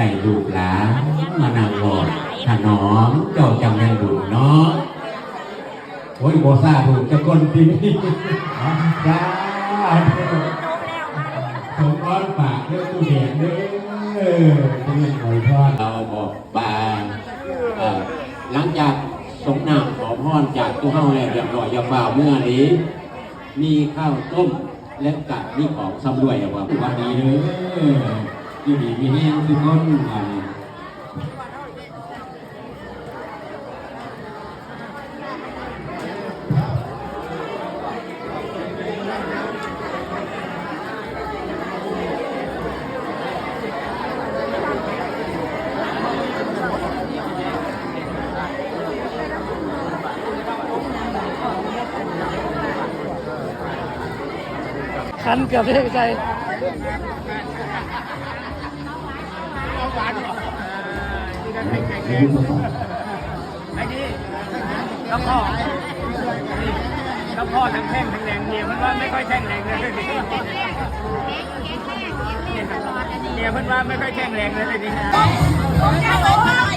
ໃຫ້ລູກຫຼານມານັ່ງຮອດຖະໜອມ ເຈົ້າຈັ່ງແມ່ນບຸນເນາະ. ໂອ້ຍ ບໍ່ສາທຸຈັກຄົນຕິ ສາທຸ ສົມພອນປາກເດີ ຕູ້ແດງເດີ ເປັນຫຍັງອວຍພອນ ເຮົາບອກວ່າ ເອີ ຫຼັງຈາກສົງນ້ຳຂໍພອນຈາກຕົວເຮົາແລ້ວຮຽບຮ້ອຍ ຢ່າຟ້າວເມືອເດ້ ມີເຂົ້າຕົ້ມ ແລະກະມີຂອງຊຳລວຍ ວ່າ ວ່າດີເດີ ຢູ່ດີມີແຮງທຸກຄົນ ວ່ານີ້. ຄັນເກືອບເທໃສ່ ໄອ້ນີ້ ຫຼວງພໍ່ ຫຼວງພໍ່ທັງແຂງທັງແຮງ ເມຍເພິ່ນວ່າໄມ່ຄ່ອຍແຂງແຮງເລີຍ ເມຍເພິ່ນວ່າໄມ່ຄ່ອຍແຂງແຮງເລີຍ ດຽວນີ້.